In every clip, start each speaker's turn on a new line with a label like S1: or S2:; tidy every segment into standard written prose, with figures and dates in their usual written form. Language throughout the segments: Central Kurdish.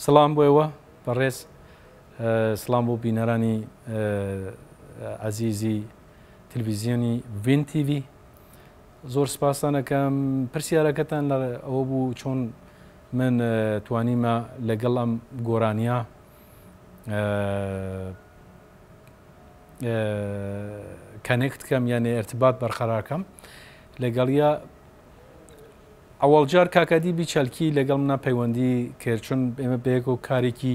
S1: سڵام بۆ ئێوە بەڕێز، سڵام بۆ بینەرانی ئازیزی تلویزیۆنی ڤین تیڤی. زۆر سپاستان ئەکەم. پرسیارەکەتان لە ئەوە بوو چۆن من توانیمە لەگەڵ ئەم گۆرانیە connect کەم یانێ ارتباط بەرقەرارکەم لەگەڵیا. ئەوەڵجار کاک ئەدیبی چەلکی لەگەڵ منە پەیوەندی کرد، چون ئێمە بەیەکەوە کارێکی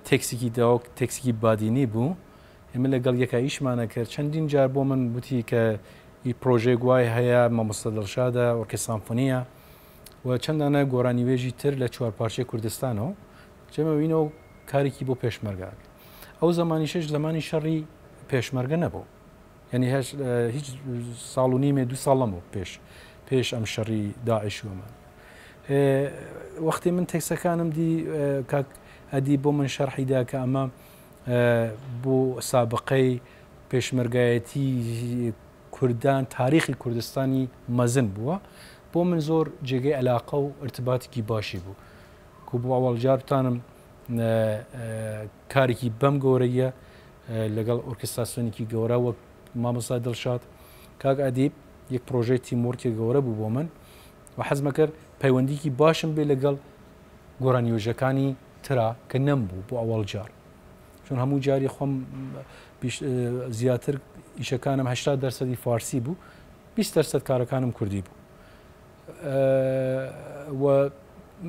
S1: تێکسێکی داوە، تێکسێکی بادینی بوو، ئێمە لەگەڵ یەکا ئیشمانە کرد. چەندین جار بۆ من وتی کە ئی پرۆژەیەک وای هەیە، مامۆستا دڵشادە، ئۆرکێسترا سەمفۆنییە و چەندانە گۆرانیوێژی تر لە چوار پارچەی کوردستانەوە جەمەوینەوە کارێکی بۆ پێشمەرگە. ئەو زمانیشش زمانی شەڕی پێشمەرگە نەبوو، یعنی هیچ ساڵ و نیمێ 2 ساڵ لەمەوە پێش ئەم شەڕی داعش ومان. وەختی من تێکسەکانم دی، کاک ئەدی بۆ من شەرحیدا کە ئەمە بۆ سابقەی پێشمەرگایەتی کوردان، تاریخی کوردستانی مەزن بووە، بۆ من زۆر جێگەی علاقە و ارتباطێکی باشی بوو کو بۆ ئەوەڵ جار بتانم کارێکی بەم گەورەیە لەگەڵ ئۆرکستاسیۆنێکی گەورە وەک مامۆستا دڵشاد کاک ئەدیب، یەک پرۆژەی teamwork ی گەورە بوو بۆ من و حەزمە کرد پەیوەندیکی باشم بێ لەگەڵ گۆرانیوێژەکانی ترا کە نەمبوو بۆ ئەوەڵ جار، چون هەموو جاری خۆم زیاتر ئیشەکانم 80% فارسی بوو، 20% کارەکانم کوردی بوو و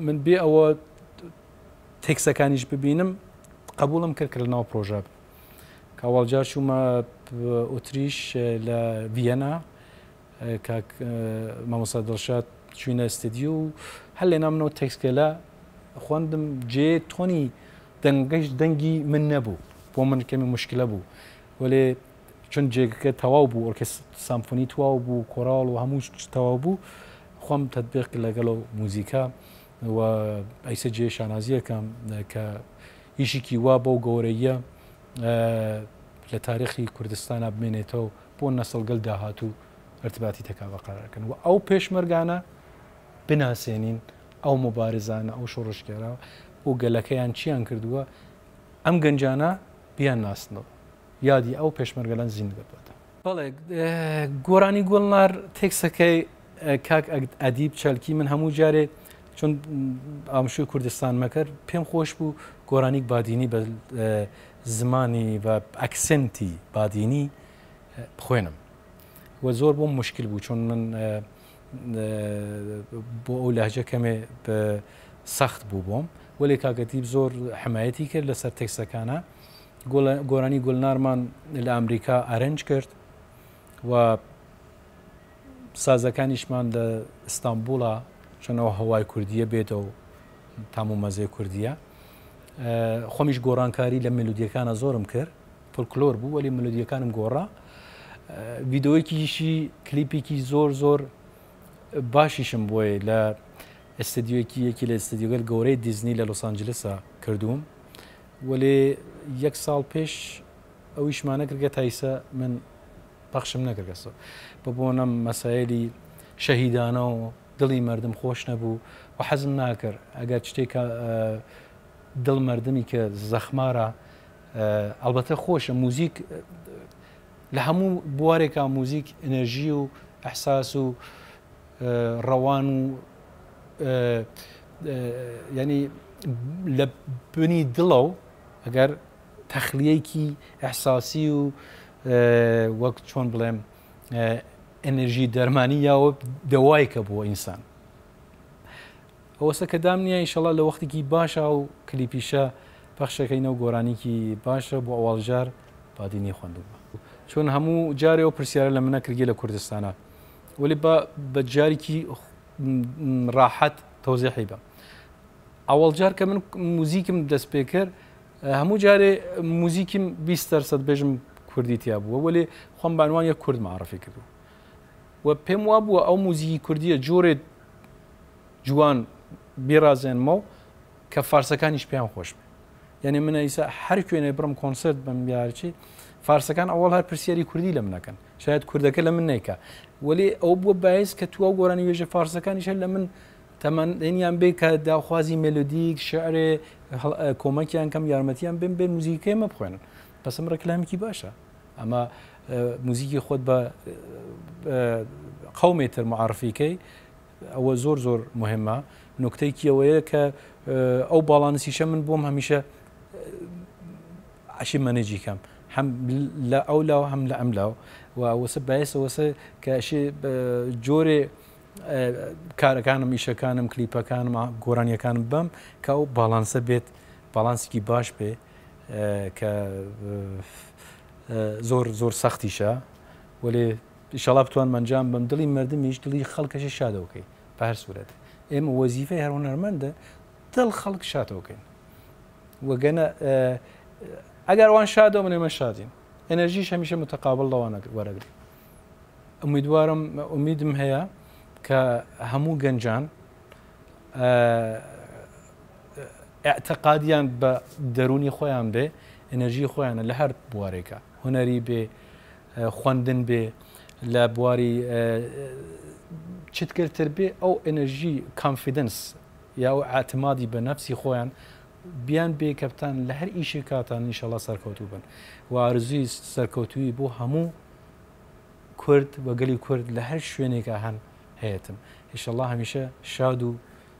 S1: من بێ ئەوە تێکسەکانیش ببینم قبولم کرد کە لەناو پرۆژە بم. کە ئەوەڵ جار چوومە ئۆتریش لە ڤیەنا، کاک مامۆستا دڵشاد چوینە ستدیو و هەر لێ نامنەوە تێکسکەلە خوێندم، جێ تۆنی دەنگەش دەنگی من نەبوو، بۆ من کەمی مشکلە بوو، وەلێ چون جێگەکە تەواو بوو، ئۆرکێسترا سامفۆنی تەواو بوو، کۆراڵ و هەموو تەواو بوو، خۆم تەطبیق کرد لەگەڵ موزیکا و ئەیسە جێ شانازیەکەم کە ئیشێکی وا بەو گەورەیە لە تاریخی کوردستانە بمێنێتەوە بۆ نەسڵگەل داهاتوو ارتباطی تەکا بەقەرارکەن و ئەو پێشمەرگانە بناسێنین، ئەو مبارزانە، ئەو شۆڕشگێرا بۆ گەلەکەیان چیان کردووە، ئەم گەنجانە بیان ناسنەوە، یادی ئەو پێشمەرگەلان زیندە بێتەوە. بەڵێ، گۆرانی گوڵنار تێکسەکەی کاک ئەدیب چەلکی، من هەموو جارێ چون ئامشوی کوردستان مەکرد پێم خۆش بوو گۆرانیک بادینی بە زمانی و accent ی بادینی بخوێنم و زۆر بۆم مشکل بوو، چون من بۆ ئەو لەهجە کەمێ سەخت بوو بۆم، وەلێ کاک ئەدیب زۆر حمایەتی کرد لەسەر تێکسەکانە. گۆرانی گوڵنارمان لە ئەمریکا arrange کرد و سازەکانیشمان لە ئیستانبوڵە، چۆنەوە هەوای کوردیە بێتەوە تام و مەزەی کوردیە. خۆمیش گۆڕانکاری لە مێلودیەکانە زۆرم کرد، فۆلکلۆر بوو وەلی مێلودیەکانم گۆڕا. ڤیدۆیەکیشی کلیپێکی زۆر زۆر باشیشم بۆی لە ئستدیۆیەکی یەکی لە ئستدیۆگەل گەورەی دیزنی لە لۆس ئانجلسا کردووم، وەلێ یەک ساڵ پێش ئەویشمانە کردگە تایسە من پەخشم نەکردگەسەوە بە بۆنەم مەسایلی شەهیدانە و دڵی مردم خۆش نەبوو و حەزم ناکرد ئەگەر شتێکە دڵ مردمی کە زەخمارە. ئەلبەتە خۆشە موزیک، لە هەموو بوارێکا موزیک ئەنەرژی و ئەحساس و ڕەوان و ینی لە بنی دڵەو ئەگەر تەخلیەکی ئەحساسی و وەک چۆن بڵێم ئەنرژی دەرمانی یاوە دەوایکە بۆ ئینسان. ئەوەسە کە دام نییە، ئیشەڵا لە وەختێکی باشە و کلیپیشە پەخشەکەینەوە، گۆرانیکی باشە بۆ ئەوەڵجار بادینی خوێندووە. چۆن هەموو جارێ ئەو پرسیارە لە منە کردگی لە کوردستانە، وەلی بە جارێکی ڕاحەت تەوزیحی بم. ئەوەڵ جار کە من موزیکم دەست پێ کرد، هەموو جارێ موزیکیم 20% بێژم کوردی تیا بووە، وەلێ خۆم بە عنوان یەک کورد معرفی کردووە و پێم وا بووە ئەو موزیکی کوردیە جۆرێ جوان بیڕازێنمەوە کە فارسەکانیش پێیان خۆش بێ. یعنی من ئیسا هەر کوێنێ بڕم کۆنسرت بم یارچی، فارسەکان ئەوەڵ هەر پرسیاری کوردی لە منەکەن، شاید کوردەکە لە من نیکە، وەلی ئەو بووە باعث کە تو ئەو گۆرانی وێژە فارسەکانیش هەر لە من تەمەنیان بێ کە داخوازی مێلۆدیک شعرێ کۆمەکیان کەم یارمەتیان بێن بێن موزیکەکەی مە بخوێنن بەسم ڕێکلامێکی باشە ئەمە موزیکی خۆت بە قومێ تر معرفیکەی ئەوە زۆر زۆر مهمە نکتەیەکی ئەوەیە کە ئەو باڵانسیشە من بۆم هەمیشە عشی مەنێجی کەم هەم لە ئەو لاو هەم لە ئەم لاو و وەسە باەسە وەسە کە ئەشێ جۆرێ کارەکانم ئیشەکانم کلیپەکانم گۆرانیەکانم بەم کە ئەو باڵانسە بێت باڵانسێکی باش بێ کە زۆر زۆر سەختیشە وەلێ ئیشەڵا بتوانم ئەنجام بەم دڵی مردمیش دڵی خەڵکەشی شادەوەکەی بە هەر سوورەت ئێمە وەزیفەی هەر هونەرمەندە دڵ خەڵک شاتەوەکەین وەگەنە ئەگەر وان شادەوە من ئێمە شادین ئەنەرژیش هەمیشە متەقابل لەوانە وەرەگرین ئومیدوارم ئومیدم هەیە کە هەموو گەنجان اعتقادیان بە دەرونی خۆیان بێ ئەنەرژی خۆیانە لە هەر بوارێکە هونەری بێ خوندن بێ لە بواری چتکردتر بێ ئەو ئەنەرژی کانفیدنس یا ئەو اعتمادی بە نەفسی خۆیان بیان بێ کەپتان لە هەر ئیشێکاتان ئینشەڵا سەرکەوتوو بن و ئارزوی سەرکەوتووی بۆ هەموو کورد و گەلی کورد لە هەر شوێنێکا هەن هەیەتم ئیشەڵا هەمیشە شاد و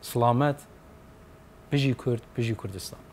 S1: سڵامەت بژی کورد بژی کوردستان.